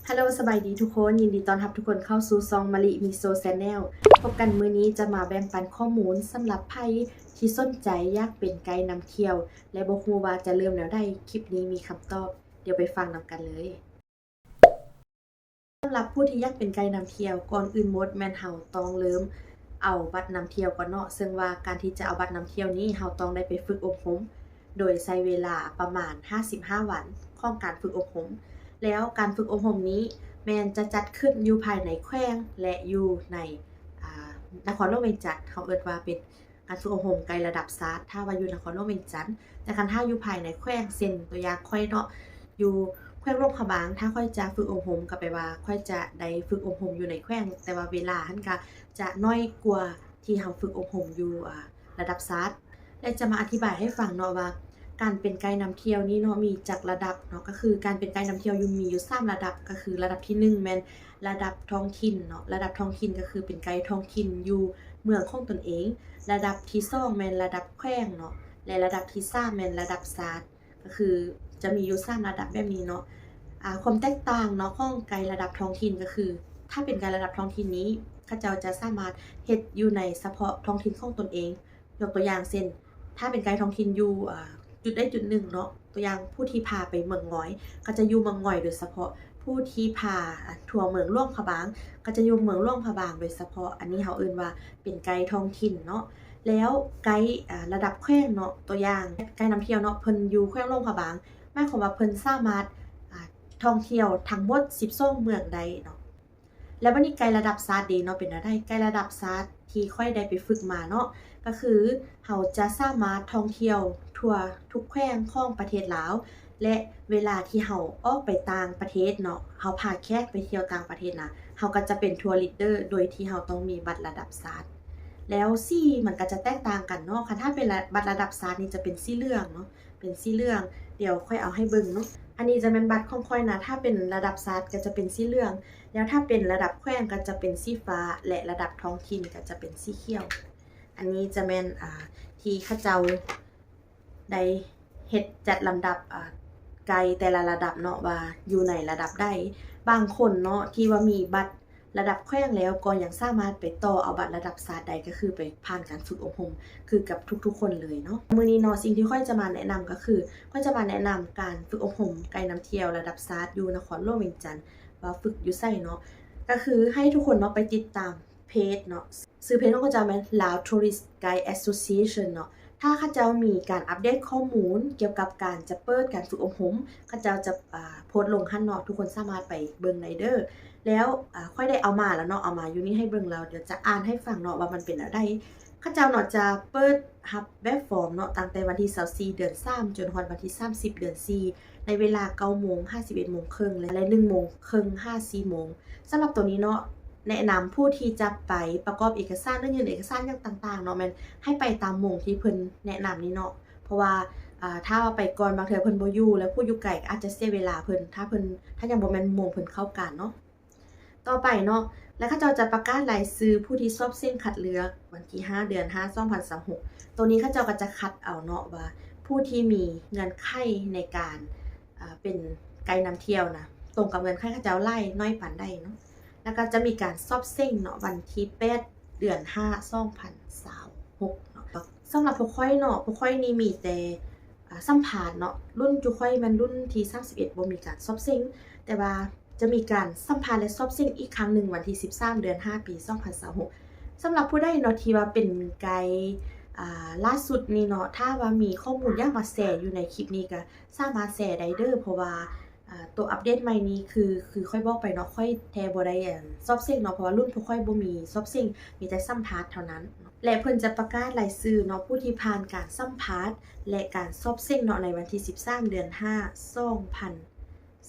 ຮາໂລ ສະບາຍດີທຸກຄົນ, ຍິນດີຕ້ອນຮັບທຸກຄົນເຂົ້າສູ່ຊ່ອງມະລິມີໂຊແຊນແນວ. ພົບກັນມື້ນີ້ຈະມາແບ່ງປັນຂໍ້ມູນສຳລັບໃຜທີ່ສົນໃຈຢາກເປັນໄກນຳທ່ຽວ ແລະ ບໍ່ຮູ້ວ່າຈະເລີ່ມແນວໃດ, ຄລິບນີ້ມີຄຳຕອບ. ດຽວໄປຟັງນຳກັນເລີຍ. ສຳລັບຜູ້ທີ່ຢາກເປັນໄກນຳທ່ຽວ, ກ່ອນອື່ນໝົດແມ່ນເຮົາຕ້ອງເລີ່ມເອົາບັດນຳທ່ຽວກ່ອນເນາະ, ເຊິ່ງວ່າການທີ່ຈະເອົາບັດນຳທ່ຽວນີ້ ເຮົາຕ້ອງໄດ້ໄປຝຶກອົບຮົມ ໂດຍໃຊ້ເວລາປະມານຫ້າສິບຫ້າວັນຂອງການຝຶກອົບຮົມ. ແລ້ວການຝຶກອົບຮົມນີ້ແມ່ນຈະຈັດຂຶ້ນຢູ່ພາຍໃນແຂວງ ແລະ ຢູ່ໃນ ອາ ນະຄອນຫຼວງວຽງຈັນ. ເຮົາເອີ້ນວ່າເປັນການຝຶກອົບຮົມໄກລະດັບຊາດ ຖ້າວ່າຢູ່ນະຄອນຫຼວງວຽງຈັນ. ແຕ່ຄັນຖ້າຢູ່ພາຍໃນແຂວງ ເຊັ່ນ ຕົວຢ່າງຂ້ອຍເນາະ ຢູ່ແຂວງຫຼວງພະບາງ, ຖ້າຂ້ອຍຈະຝຶກອົບຮົມ ກໍແປວ່າຂ້ອຍຈະໄດ້ຝຶກອົບຮົມຢູ່ໃນແຂວງ, ແຕ່ວ່າເວລາຫັ້ນກໍຈະໜ້ອຍກວ່າທີ່ເຮົາຝຶກອົບຮົມຢູ່ ອາ ລະດັບຊາດ. ແລະ ຈະມາອະທິບາຍໃຫ້ຟັງເນາະວ່າ ການເປັນໄກນຳທ່ຽວນີ້ເນາະ ມີຈັກລະດັບເນາະ, ກໍຄືການເປັນໄກນຳທ່ຽວຢູ່ ມີຢູ່ສາມລະດັບ, ກໍຄືລະດັບທີໜຶ່ງແມ່ນລະດັບທ້ອງຖິ່ນເນາະ, ລະດັບທ້ອງຖິ່ນກໍຄືເປັນໄກທ້ອງຖິ່ນຢູ່ເມືອງຂອງຕົນເອງ, ລະດັບທີສອງແມ່ນລະດັບແຂວງເນາະ ແລະ ລະດັບທີສາມແມ່ນລະດັບຊາດ. ກໍຄືຈະມີຢູ່ສາມລະດັບແບບນີ້ເນາະ. ອາ ຄວາມແຕກຕ່າງເນາະ ຂອງໄກລະດັບທ້ອງຖິ່ນ ກໍຄືຖ້າເປັນໄກລະດັບທ້ອງຖິ່ນນີ້ ເຂົາເຈົ້າຈະສາມາດເຮັດຢູ່ໃນສະເພາະທ້ອງຖິ່ນຂອງຕົນເອງ. ຍົກຕົວຢ່າງເຊັ່ນ ຖ້າເປັນໄກທ້ອງຖິ່ນຢູ່ ອາ ຈຸດໃດຈຸດໜຶ່ງເນາະ, ຕົວຢ່າງຜູ້ທີ່ພາໄປເມືອງງອຍ ກໍຈະຢູ່ເມືອງງອຍໂດຍສະເພາະ, ຜູ້ທີ່ພາ ອາ ທົ່ວເມືອງຫຼວງພະບາງ ກໍຈະຢູ່ເມືອງຫຼວງພະບາງໂດຍສະເພາະ. ອັນນີ້ເຮົາເອີ້ນວ່າເປັນໄກທ້ອງຖິ່ນເນາະ. ແລ້ວໄກ ອາ ລະດັບແຂວງເນາະ, ຕົວຢ່າງໄກນຳທ່ຽວເນາະ ເພິ່ນຢູ່ແຂວງຫຼວງພະບາງ, ໝາຍຄວາມວ່າເພິ່ນສາມາດ ອາ ທ່ອງທ່ຽວທັງໝົດສິບສອງເມືອງໄດ້ເນາະ. ແລ້ວບັດນີ້ໄກລະດັບຊາດເດເນາະ ເປັນແນວໃດ? ໄກລະດັບຊາດທີ່ຂ້ອຍໄດ້ໄປຝຶກມາເນາະ ກໍຄືເຮົາຈະສາມາດທ່ອງທ່ຽວທົ່ວທຸກແຂວງຂອງປະເທດລາວ ແລະ ເວລາທີ່ເຮົາອອກໄປຕ່າງປະເທດເນາະ, ເຮົາພາແຂກໄປທ່ຽວຕ່າງປະເທດນະ, ເຮົາກໍຈະເປັນທົວລິດເດີ ໂດຍທີ່ເຮົາຕ້ອງມີບັດລະດັບຊາດ. ແລ້ວສີມັນກໍຈະແຕກຕ່າງກັນເນາະ, ຄັນຖ້າເປັນລະ ບັດລະດັບຊາດນີ້ຈະເປັນສີເຫຼືອງເນາະ. ເປັນສີເຫຼືອງ, ດຽວຂ້ອຍເອົາໃຫ້ເບິ່ງເນາະ. ອັນນີ້ຈະແມ່ນບັດຂອງຂ້ອຍນະ, ຖ້າເປັນລະດັບຊາດກໍຈະເປັນສີເຫຼືອງ, ແລ້ວຖ້າເປັນລະດັບແຂວງກໍຈະເປັນສີຟ້າ ແລະ ລະດັບທ້ອງຖິ່ນກໍຈະເປັນສີຂຽວ. ອັນນີ້ຈະແມ່ນ ອາ ທີ່ເຂົາເຈົ້າໄດ້ເຮັດຈັດລຳດັບ ອາ ໄກແຕ່ລະລະດັບເນາະ ວ່າຢູ່ໃນລະດັບໃດ. ບາງຄົນເນາະ ທີ່ວ່າມີບັດ ລະດັບແຂວງແລ້ວກໍຍັງສາມາດໄປຕໍ່ເອົາບັດລະດັບຊາດໄດ້, ກໍຄືໄປຜ່ານການຝຶກອົບຮົມຄືກັບທຸກໆຄົນເລີຍເນາະ. ມື້ນີ້ເນາະ ສິ່ງທີ່ຂ້ອຍຈະມາແນະນຳກໍຄື ຂ້ອຍຈະມາແນະນຳການຝຶກອົບຮົມໄກນຳທ່ຽວລະດັບຊາດຢູ່ນະຄອນຫຼວງວຽງຈັນ ວ່າຝຶກຢູ່ໃສເນາະ. ກໍຄືໃຫ້ທຸກຄົນເນາະ ໄປຕິດຕາມເພຈເນາະ, ຊື່ເພຈຂອງເຂົາເຈົ້າແມ່ນ Lao Tourist Guide Association ເນາະ. ຖ້າເຂົາເຈົ້າມີການອັບເດດຂໍ້ມູນກ່ຽວກັບການຈະເປີດການຝຶກອົບຮົມ ເຂົາເຈົ້າຈະ ອາ ໂພສລົງຫັ້ນເນາະ, ທຸກຄົນສາມາດໄປເບິ່ງໄດ້ເດີ. ແລ້ວ ອາ ຂ້ອຍໄດ້ເອົາມາແລ້ວເນາະ, ເອົາມາຢູ່ນີ້ໃຫ້ເບິ່ງແລ້ວ, ດຽວຈະອ່ານໃຫ້ຟັງເນາະວ່າມັນເປັນແນວໃດ. ເຂົາເຈົ້າເນາະຈະເປີດຮັບແບບຟອມເນາະ ຕັ້ງແຕ່ວັນທີຊາວສີ່ ເດືອນສາມ ຈົນຮອດວັນທີສາມສິບ ເດືອນສີ່ ໃນເວລາເກົ້າໂມງຫາສິບເອັດໂມງເຄິ່ງ ແລະ ໜຶ່ງໂມງເຄິ່ງຫາສີ່ໂມງ. ສຳລັບໂຕນີ້ເນາະ ແນະນຳຜູ້ທີ່ຈະໄປປະກອບເອກະສານ ຫຼື ຍື່ນເອກະສານຫຍັງຕ່າງໆເນາະ ແມ່ນໃຫ້ໄປຕາມໂມງທີ່ເພິ່ນແນະນຳນີ້ເນາະ. ເພາະວ່າ ອາ ຖ້າວ່າໄປກ່ອນ ບາງເທື່ອເພິ່ນບໍ່ຢູ່ ແລ້ວຜູ້ຢູ່ໄກກໍອາດຈະເສຍເວລາເພິ່ນ ຖ້າເພິ່ນ ຖ້າຍັງບໍ່ແມ່ນໂມງເພິ່ນເຂົ້າການເນາະ. ຕໍ່ໄປເນາະ ແລະ ເຂົາເຈົ້າຈະປະກາດລາຍຊື່ຜູ້ທີ່ສອບເສັງຄັດເລືອກວັນທີຫ້າ ເດືອນຫ້າ ສອງພັນຊາວຫົກ. ໂຕນີ້ເຂົາເຈົ້າກໍຈະຄັດເອົາເນາະວ່າຜູ້ທີ່ມີເງື່ອນໄຂໃນການ ອາ ເປັນໄກນຳທ່ຽວນະ ຕົງກັບເງື່ອນໄຂເຂົາເຈົ້າຫຼາຍໜ້ອຍປານໃດເນາະ. ແລ້ວກໍຈະມີການສອບເສັງເນາະ ວັນທີແປດ ເດືອນຫ້າ ສອງພັນຊາວຫົກເນາະ. ສຳລັບພວກຂ້ອຍເນາະ ພວກຂ້ອຍນີ້ມີແຕ່ ອາ ສຳພາດເນາະ, ລຸ້ນຈຸຂ້ອຍແມ່ນລຸ້ນທີສາມສິບເອັດ ບໍ່ມີການສອບເສັງ, ແຕ່ວ່າຈະມີການສຳພາດ ແລະ ສອບເສັງອີກຄັ້ງໜຶ່ງ ວັນທີສິບສາມ ເດືອນຫ້າ ປີສອງພັນຊາວຫົກ. ສຳລັບຜູ້ໃດເນາະທີ່ວ່າເປັນໄກ ອາ ຫຼ້າສຸດນີ້ເນາະ ຖ້າວ່າມີຂໍ້ມູນຢາກມາແຊຢູ່ໃນຄລິບນີ້ ກໍສາມາດແຊໄດ້ເດີ, ເພາະວ່າ ອາ ໂຕອັບເດດໃໝ່ນີ້ ຄື ຄືຂ້ອຍບອກໄປເນາະ ຂ້ອຍແທ້ບໍ່ໄດ້ ອັນ ສອບເສັງເນາະ ເພາະວ່າລຸ້ນພວກຂ້ອຍບໍ່ມີສອບເສັງ ມີແຕ່ສຳພາດເທົ່ານັ້ນເນາະ. ແລະ ເພິ່ນຈະປະກາດລາຍຊື່ເນາະ ຜູ້ທີ່ຜ່ານການສຳພາດ ແລະ ການສອບເສັງເນາະ ໃນວັນທີສິບສາມ ເດືອນຫ້າ ສອງພັນ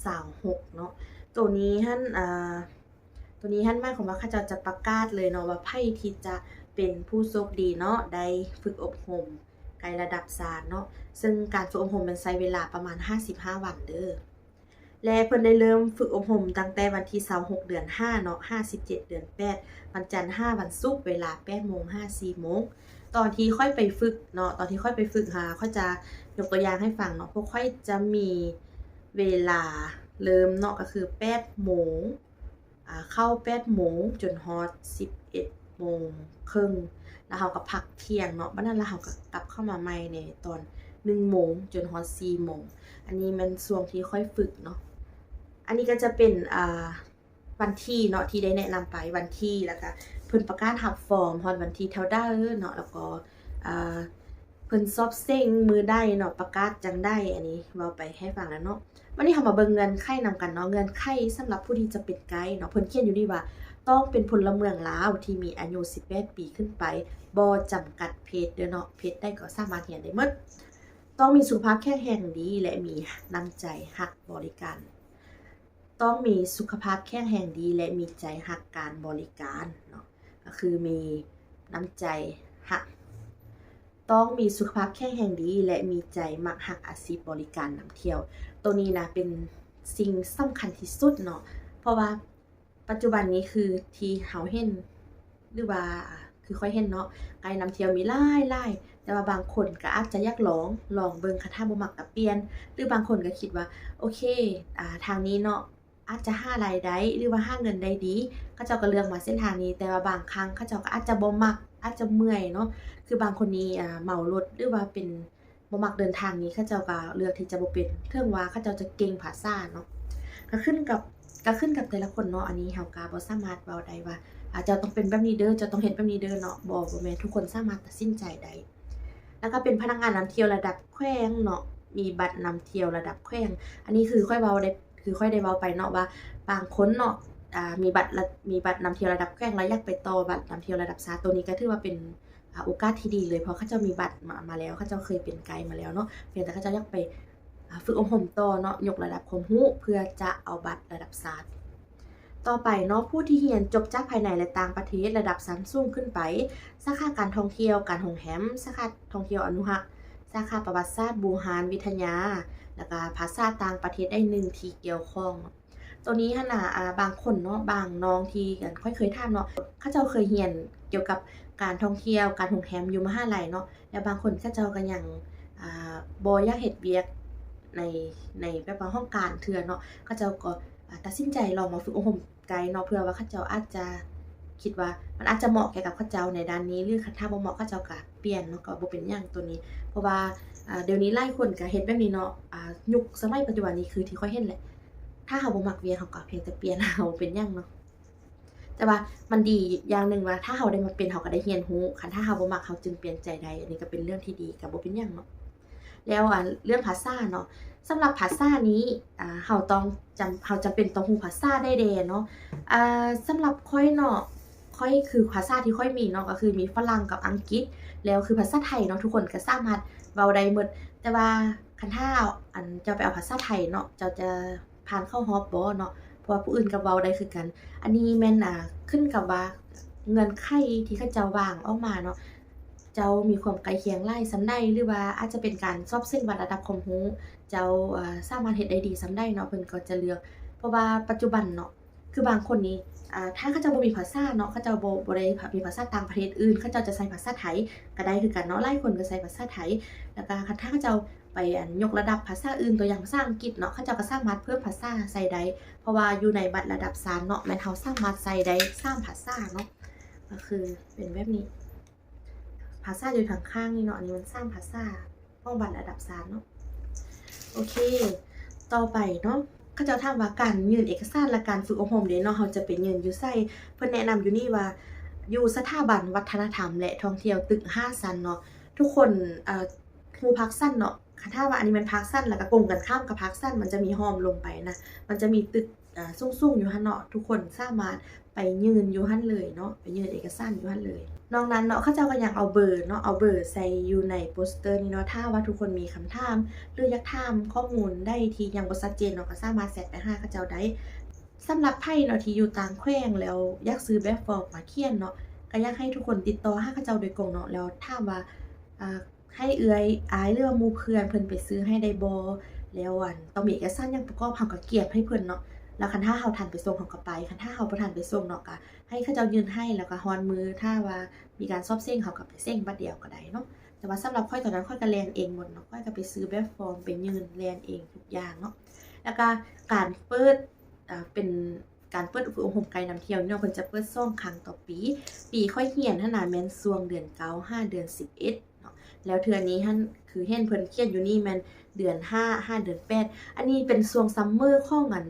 ຊາວຫົກເນາະ. ໂຕນີ້ຫັ້ນ ອາ ໂຕນີ້ຫັ້ນໝາຍຄວາມວ່າເຂົາເຈົ້າຈະປະກາດເລີຍເນາະ ວ່າໃຜທີ່ຈະເປັນຜູ້ໂຊກດີເນາະ ໄດ້ຝຶກອົບຮົມໄກລະດັບຊາດເນາະ, ເຊິ່ງການຝຶກອົບຮົມແມ່ນໃຊ້ເວລາປະມານຫ້າສິບຫ້າວັນເດີ. ແລະ ເພິ່ນໄດ້ເລີ່ມຝຶກອົບຮົມຕັ້ງແຕ່ວັນທີຊາວຫົກ ເດືອນຫ້າເນາະ ຫາ ສິບເຈັດ ເດືອນແປດ ວັນຈັນຫາວັນສຸກ ເວລາແປດໂມງຫາສີ່ໂມງ. ຕອນທີ່ຂ້ອຍໄປຝຶກເນາະ ຕອນທີ່ຂ້ອຍໄປຝຶກຫາ ຂ້ອຍຈະຍົກຕົວຢ່າງໃຫ້ຟັງເນາະ, ພວກຂ້ອຍຈະມີເວລາ ເລີ່ມເນາະ ກໍຄືແປດໂມງ ອ່າ ເຂົ້າແປດໂມງຈົນຮອດສິບເອັດໂມງເຄິ່ງ ແລ້ວເຮົາກໍພັກທ່ຽງເນາະ ບັດນັ້ນແລ້ວເຮົາກໍກັບເຂົ້າມາໃໝ່ໃນຕອນໜຶ່ງໂມງຈົນຮອດສີ່ໂມງ. ອັນນີ້ແມ່ນຊ່ວງທີ່ຂ້ອຍຝຶກເນາະ. ອັນນີ້ກໍຈະເປັນ ອ່າ ວັນທີເນາະ ທີ່ໄດ້ແນະນຳໄປ ວັນທີ ແລ້ວກະເພິ່ນປະກາດຮັບຟອມຮອດວັນທີເທົ່າໃດເນາະ ແລ້ວກໍ ອ່າ ເພິ່ນສອບເສັງມື້ໃດເນາະ ປະກາດຈັ່ງໃດ ອັນນີ້ເວົ້າໄປໃຫ້ຟັງແລ້ວເນາະ. ວັນນີ້ເຮົາມາເບິ່ງເງື່ອນໄຂນຳກັນເນາະ. ເງື່ອນໄຂສຳລັບຜູ້ທີ່ຈະເປັນໄກເນາະ ເພິ່ນຂຽນຢູ່ນີ້ວ່າ ຕ້ອງເປັນພົນລະເມືອງລາວທີ່ມີອາຍຸສິບແປດປີຂຶ້ນໄປ ບໍ່ຈຳກັດເພດເດີເນາະ ເພດໃດກໍສາມາດຮຽນໄດ້ໝົດ. ຕ້ອງມີສຸຂະພາບແຂງແຮງດີ ແລະ ມີນ້ຳໃຈຮັກບໍລິການ. ຕ້ອງມີສຸຂະພາບແຂງແຮງດີ ແລະ ມີໃຈຮັກການບໍລິການເນາະ ກໍຄືມີນ້ຳໃຈຮັກ. ຕ້ອງມີສຸຂະພາບແຂງແຮງດີ ແລະ ມີໃຈມັກຮັກອາຊີບບໍລິການນຳທ່ຽວ. ໂຕນີ້ນະເປັນສິ່ງສຳຄັນທີ່ສຸດເນາະ ເພາະວ່າປັດຈຸບັນນີ້ຄືທີ່ເຮົາເຫັນ ຫຼືວ່າ ອ່າ ຄືຂ້ອຍເຫັນເນາະ ໄກນຳທ່ຽວມີຫຼາຍໆ ແຕ່ວ່າບາງຄົນກໍອາດຈະຢາກລອງ ລອງເບິ່ງ ຄັນຖ້າບໍ່ມັກກໍປ່ຽນ ຫຼືບາງຄົນກໍຄິດວ່າ ໂອເຄ ອ່າ ທາງນີ້ເນາະ ອາດຈະຫາລາຍໄດ້ ຫຼືວ່າຫາເງິນໄດ້ດີ ເຂົາເຈົ້າກໍເລືອກມາເສັ້ນທາງນີ້ ແຕ່ວ່າບາງຄັ້ງເຂົາເຈົ້າກໍອາດຈະບໍ່ມັກ ອາດຈະເມື່ອຍເນາະ ຄືບາງຄົນນີ້ ອ່າ ເມົາລົດ ຫຼືວ່າເປັນ ບໍ່ມັກເດີນທາງນີ້ ເຂົາເຈົ້າກໍເລືອກທີ່ຈະບໍ່ເປັນ ເຖິງວ່າເຂົາເຈົ້າຈະເກັ່ງພາສາເນາະ ກໍຂຶ້ນກັບ ກໍຂຶ້ນກັບແຕ່ລະຄົນເນາະ. ອັນນີ້ເຮົາກໍບໍ່ສາມາດເວົ້າໄດ້ວ່າ ອາ ເຈົ້າຕ້ອງເປັນແບບນີ້ເດີ ເຈົ້າຕ້ອງເຮັດແບບນີ້ເດີເນາະ ບໍ່ ບໍ່ແມ່ນ ທຸກຄົນສາມາດຕັດສິນໃຈໄດ້. ແລ້ວກໍເປັນພະນັກງານນຳທ່ຽວລະດັບແຂວງເນາະ ມີບັດນຳທ່ຽວລະດັບແຂວງ. ອັນນີ້ຄືຂ້ອຍເວົ້າໄດ້ ຄືຂ້ອຍໄດ້ເວົ້າໄປເນາະວ່າ ບາງຄົນເນາະ ອາ ມີບັດລະ ມີບັດນຳທ່ຽວລະດັບແຂວງ ແລ້ວຢາກໄປຕໍ່ບັດນຳທ່ຽວລະດັບຊາດ ໂຕນີ້ກໍຖືວ່າເປັນ ອ່າ ໂອກາດທີ່ດີເລີຍ ເພາະເຂົາເຈົ້າມີບັດມາ ມາແລ້ວ ເຂົາເຈົ້າເຄີຍເປັນໄກມາແລ້ວເນາະ ພຽງແຕ່ເຂົາເຈົ້າຢາກໄປ ອ່າ ຝຶກອົບຮົມຕໍ່ເນາະ ຍົກລະດັບຄວາມຮູ້ ເພື່ອຈະເອົາບັດລະດັບຊາດ. ຕໍ່ໄປເນາະ ຜູ້ທີ່ຮຽນຈົບຈາກພາຍໃນ ແລະ ຕ່າງປະເທດ ລະດັບຊັ້ນສູງຂຶ້ນໄປ ສາຂາການທ່ອງທ່ຽວ ການໂຮງແຮມ ສາຂາທ່ອງທ່ຽວອະນຸຮັກ ສາຂາປະຫວັດສາດ ບູຮານວິທະຍາ ແລ້ວກະພາສາຕ່າງປະເທດໄດ້ໜຶ່ງທີ່ກ່ຽວຂ້ອງ. ໂຕນີ້ຫັ້ນນະ ອ່າ ບາງຄົນເນາະ ບາງນ້ອງທີ່ ອັນ ຂ້ອຍເຄີຍຖາມເນາະ ເຂົາເຈົ້າເຄີຍຮຽນກ່ຽວກັບການທ່ອງທ່ຽວ ການໂຮງແຮມຢູ່ມະຫາໄລເນາະ ແລ້ວບາງຄົນເຂົາເຈົ້າກໍຍັງ ອ່າ ບໍ່ຢາກເຮັດວຽກໃນ ໃນແບບວ່າຫ້ອງການເທື່ອເນາະ ເຂົາເຈົ້າກໍ ອ່າ ຕັດສິນໃຈລອງມາຝຶກອົບຮົມໄກເນາະ ເພື່ອວ່າເຂົາເຈົ້າອາດຈະຄິດວ່າມັນອາດຈະເໝາະແກ່ກັບເຂົາເຈົ້າໃນດ້ານນີ້ ຫຼືຄັນຖ້າບໍ່ເໝາະເຂົາເຈົ້າກໍປ່ຽນເນາະ ກໍບໍ່ເປັນຫຍັງໂຕນີ້ ເພາະວ່າ ອ່າ ດຽວນີ້ຫຼາຍຄົນກໍເຮັດແບບນີ້ເນາະ ອ່າ ຍຸກສະໄໝປັດຈຸບັນນີ້ຄືທີ່ຂ້ອຍເຫັນແຫຼະ ຖ້າເຮົາບໍ່ມັກວຽກ ເຮົາກໍພຽງແຕ່ປ່ຽນ ເຮົາເປັນຫຍັງເນາະ. ແຕ່ວ່າມັນດີຢ່າງໜຶ່ງວ່າ ຖ້າເຮົາໄດ້ມາເປັນ ເຮົາກໍໄດ້ຮຽນຮູ້ ຄັນຖ້າເຮົາບໍ່ມັກ ເຮົາຈຶ່ງປ່ຽນໃຈໄດ້ ອັນນີ້ກໍເປັນເລື່ອງທີ່ດີ ກໍບໍ່ເປັນຫຍັງເນາະ. ແລ້ວ ອ່າ ເລື່ອງພາສາເນາະ ສຳລັບພາສານີ້ ອ່າ ເຮົາຕ້ອງຈຳ ເຮົາຈຳເປັນຕ້ອງຮູ້ພາສາໃດແດ່ເນາະ. ອ່າ ສຳລັບຂ້ອຍເນາະ ຂ້ອຍ ຄືພາສາທີ່ຂ້ອຍມີເນາະ ກໍຄືມີຝຣັ່ງກັບອັງກິດ ແລ້ວຄືພາສາໄທເນາະ ທຸກຄົນກໍສາມາດເວົ້າໄດ້ໝົດ ແຕ່ວ່າຄັນຖ້າ ອັນ ເຈົ້າໄປເອົາພາສາໄທເນາະ ເຈົ້າຈະ ຜ່ານເຂົ້າຮອບບໍ່ເນາະ ເພາະວ່າຜູ້ອື່ນກໍເວົ້າໄດ້ຄືກັນ. ອັນນີ້ແມ່ນ ອ່າ ຂຶ້ນກັບວ່າເງື່ອນໄຂທີ່ເຂົາເຈົ້າວາງອອກມາເນາະ ເຈົ້າມີຄວາມໃກ້ຄຽງຫຼາຍສ່ຳໃດ ຫຼືວ່າອາດຈະເປັນການສອບເສັງວັດລະດັບຄວາມຮູ້ ເຈົ້າ ອ່າ ສາມາດເຮັດໄດ້ດີສ່ຳໃດເນາະ ເພິ່ນກໍຈະເລືອກ. ເພາະວ່າປັດຈຸບັນເນາະ ຄືບາງຄົນນີ້ ອ່າ ຖ້າເຂົາເຈົ້າບໍ່ມີພາສາເນາະ ເຂົາເຈົ້າບໍ່ ບໍ່ໄດ້ມີພາສາຕ່າງປະເທດອື່ນ ເຂົາເຈົ້າຈະໃຊ້ພາສາໄທກໍໄດ້ຄືກັນເນາະ ຫຼາຍຄົນກໍໃຊ້ພາສາໄທ ແລ້ວກໍຄັນຖ້າເຂົາເຈົ້າ ໄປ ອັນ ຍົກລະດັບພາສາອື່ນ ຕົວຢ່າງພາສາອັງກິດເນາະ ເຂົາເຈົ້າກໍສາມາດເພີ່ມພາສາໃສ່ໄດ້ ເພາະວ່າຢູ່ໃນບັດລະດັບຊານເນາະ ແມ່ນເຮົາສາມາດໃສ່ໄດ້ສາມພາສາເນາະ ກໍຄືເປັນແບບນີ້ ພາສາຢູ່ທາງຂ້າງນີ້ເນາະ ອັນນີ້ມັນສາມພາສາຂອງບັດລະດັບຊານເນາະ. ໂອເຄ ຕໍ່ໄປເນາະ ເຂົາເຈົ້າຖາມວ່າການຍື່ນເອກະສານ ແລະ ການຝຶກອົບຮົມເດເນາະ ເຮົາຈະໄປຍື່ນຢູ່ໃສ? ເພິ່ນແນະນຳຢູ່ນີ້ວ່າ ຢູ່ສະຖາບັນວັດທະນະທຳ ແລະ ທ່ອງທ່ຽວ ຕຶກຫ້າຊັ້ນເນາະ ທຸກຄົນ ເອີ ຮູ້ພາກຊັ້ນເນາະ ຄັນຖ້າວ່າອັນນີ້ແມ່ນພາກຊັ້ນ ແລ້ວກໍກົງກັນຂ້າມກັບພາກຊັ້ນ ມັນຈະມີຮ່ອມລົງໄປນະ ມັນຈະມີຕຶກ ອ່າ ສູງໆຢູ່ຫັ້ນເນາະ ທຸກຄົນສາມາດໄປຍື່ນຢູ່ຫັ້ນເລີຍເນາະ ໄປຍື່ນເອກະສານຢູ່ຫັ້ນເລີຍ. ນອກນັ້ນເນາະ ເຂົາເຈົ້າກໍຍັງເອົາເບີເນາະ ເອົາເບີໃສ່ຢູ່ໃນໂປສເຕີນີ້ເນາະ ຖ້າວ່າທຸກຄົນມີຄຳຖາມ ຫຼື ຢາກຖາມຂໍ້ມູນໃດທີ່ຍັງບໍ່ຊັດເຈນເນາະ ກໍສາມາດແຊັດໄປຫາເຂົາເຈົ້າໄດ້. ສຳລັບໃຜເນາະທີ່ຢູ່ຕ່າງແຂວງ ແລ້ວຢາກຊື້ແບບຟອມມາຂຽນເນາະ ກໍຢາກໃຫ້ທຸກຄົນຕິດຕໍ່ຫາເຂົາເຈົ້າໂດຍກົງເນາະ ແລ້ວຖາມວ່າ ອ່າ ໃຫ້ເອື້ອຍ ອ້າຍ ຫຼືວ່າໝູ່ເພື່ອນເພິ່ນໄປຊື້ໃຫ້ໄດ້ບໍ່? ແລ້ວ ອັນ ຕ້ອງມີເອກະສານຫຍັງປະກອບ ເຮົາກໍກຽມໃຫ້ເພິ່ນເນາະ ແລ້ວຄັນຖ້າເຮົາທັນໄປສົ່ງ ເຮົາກໍໄປ ຄັນຖ້າເຮົາບໍ່ທັນໄປສົ່ງເນາະ ກໍໃຫ້ເຂົາເຈົ້າຍື່ນໃຫ້ ແລ້ວກໍຮ້ອນມື ຖ້າວ່າມີການສອບເສັງ ເຮົາກໍໄປເສັງບັດດຽວກໍໄດ້ເນາະ. ແຕ່ວ່າສຳລັບຂ້ອຍຕອນນັ້ນ ຂ້ອຍກໍແລ່ນເອງໝົດເນາະ ຂ້ອຍກໍໄປຊື້ແບບຟອມ ໄປຍື່ນ ແລ່ນເອງທຸກຢ່າງເນາະ. ແລ້ວກະການເປີດ ເປັນການເປີດຝຶກອົບຮົມໄກນຳທ່ຽວນີ້ເນາະ ເພິ່ນຈະເປີດສອງຄັ້ງຕໍ່ປີ. ປີຂ້ອຍຮຽນຫັ້ນນະແມ່ນຊ່ວງເດືອນເກົ້າຫາເດືອນສິບເອັດເນາະ ແລ້ວເທື່ອນີ້ຫັ້ນ ຄືເຫັນເພິ່ນຂຽນຢູ່ນີ້ແມ່ນເດືອນຫ້າຫາເດືອນແປດ. ອັນນີ້ເປັນຊ່ວງ summer ຂອງອັນ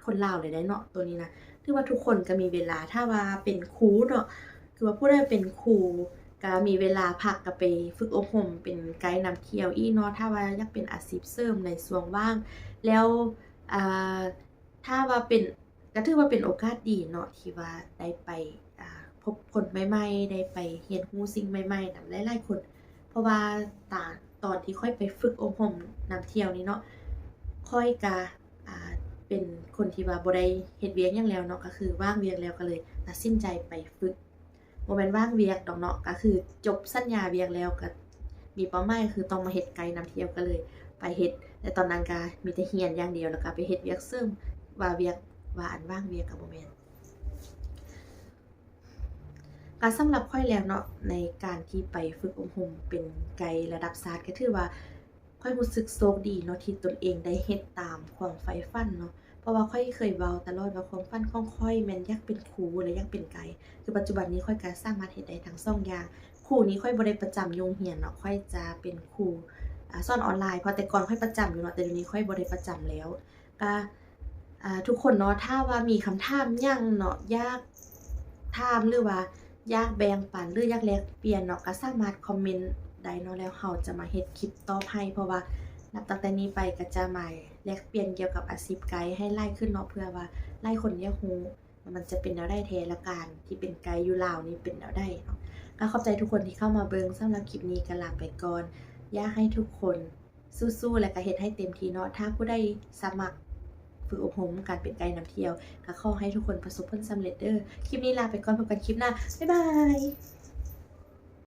ຄົນລາວເລີຍເດ້ເນາະ ໂຕນີ້ນະ. ຖືວ່າທຸກຄົນກໍມີເວລາ ຖ້າວ່າເປັນຄູເນາະ ຄືວ່າຜູ້ໃດເປັນຄູກໍມີເວລາພັກ ກໍໄປຝຶກອົບຮົມເປັນໄກນຳທ່ຽວອີກເນາະ ຖ້າວ່າຢາກເປັນອາຊີບເສີມໃນຊ່ວງວ່າງ. ແລ້ວ ອາ ຖ້າວ່າເປັນ ກໍຖືວ່າເປັນໂອກາດດີເນາະ ທີ່ວ່າໄດ້ໄປ ອາ ພົບຄົນໃໝ່ໆ ໄດ້ໄປຮຽນຮູ້ສິ່ງໃໝ່ໆນຳຫຼາຍໆຄົນ. ເພາະວ່າຕາ ຕອນທີ່ຂ້ອຍໄປຝຶກອົບຮົມນຳທ່ຽວນີ້ເນາະ ຂ້ອຍກະ ອາ ເປັນຄົນທີ່ວ່າບໍ່ໄດ້ເຮັດວຽກຫຍັງແລ້ວເນາະ ກໍຄືວ່າງວຽກແລ້ວ ກໍເລີຍຕັດສິນໃຈໄປຝຶກ. ບໍ່ແມ່ນວ່າງວຽກດອກເນາະ ກໍຄືຈົບສັນຍາວຽກແລ້ວ ກໍມີເປົ້າໝາຍຄືຕ້ອງມາເຮັດໄກນຳທ່ຽວ ກໍເລີຍໄປເຮັດ. ແຕ່ຕອນນັ້ນກະມີແຕ່ຮຽນຢ່າງດຽວ ແລ້ວກະໄປເຮັດວຽກເສີມ ວ່າວຽກ ວ່າອັນວ່າງວຽກກໍບໍ່ແມ່ນ. ກໍສຳລັບຂ້ອຍແລ້ວເນາະ ໃນການທີ່ໄປຝຶກອົບຮົມເປັນໄກລະດັບຊາດ ກໍຖືວ່າຂ້ອຍຮູ້ສຶກໂຊກດີເນາະ ທີ່ຕົນເອງໄດ້ເຮັດຕາມຄວາມໃຝ່ຝັນເນາະ. ເພາະວ່າຂ້ອຍເຄີຍເວົ້າຕະຫຼອດວ່າ ຄວາມຝັນຂອງຂ້ອຍແມ່ນຢາກເປັນຄູ ແລະ ຢາກເປັນໄກ. ຄືປັດຈຸບັນນີ້ຂ້ອຍກໍສາມາດເຮັດໄດ້ທັງສອງຢ່າງ. ຄູນີ້ຂ້ອຍບໍ່ໄດ້ປະຈຳຢູ່ໂຮງຮຽນເນາະ ຂ້ອຍຈະເປັນຄູ ອາ ສອນອອນລາຍ ເພາະແຕ່ກ່ອນຂ້ອຍປະຈຳຢູ່ເນາະ ແຕ່ດຽວນີ້ຂ້ອຍບໍ່ໄດ້ປະຈຳແລ້ວ. ກະ ອາ ທຸກຄົນເນາະ ຖ້າວ່າມີຄຳຖາມຫຍັງເນາະ ຢາກຖາມ ຫຼືວ່າຢາກແບ່ງປັນ ຫຼືຢາກແລກປ່ຽນເນາະ ກະສາມາດຄອມເມັນໄດ້ເນາະ ແລ້ວເຮົາຈະມາເຮັດຄລິບຕອບໃຫ້. ເພາະວ່ານັບຕັ້ງແຕ່ນີ້ໄປກະຈະມາແລກປ່ຽນກ່ຽວກັບອາຊີບໄກໃຫ້ຫຼາຍຂຶ້ນເນາະ ເພື່ອວ່າຫຼາຍຄົນຢາກຮູ້ວ່າມັນຈະເປັນແນວໃດແທ້ ແລະ ການທີ່ເປັນໄກຢູ່ລາວນີ້ເປັນແນວໃດເນາະ. ກະຂອບໃຈທຸກຄົນທີ່ເຂົ້າມາເບິ່ງ. ສຳລັບຄລິບນີ້ກະລາໄປກ່ອນ. ຢາກໃຫ້ທຸກຄົນ ສູ້ໆ ແລ້ວກະເຮັດໃຫ້ເຕັມທີ່ເນາະ. ຖ້າຜູ້ໃດສະໝັກຝຶກອົບຮົມການເປັນໄກນຳທ່ຽວ ກໍຂໍໃຫ້ທຸກຄົນປະສົບຜົນສຳເລັດເດີ້. ຄລິບນີ້ລາໄປກ່ອນ ພົບກັນຄລິບໜ້າ. ບາຍບາຍ.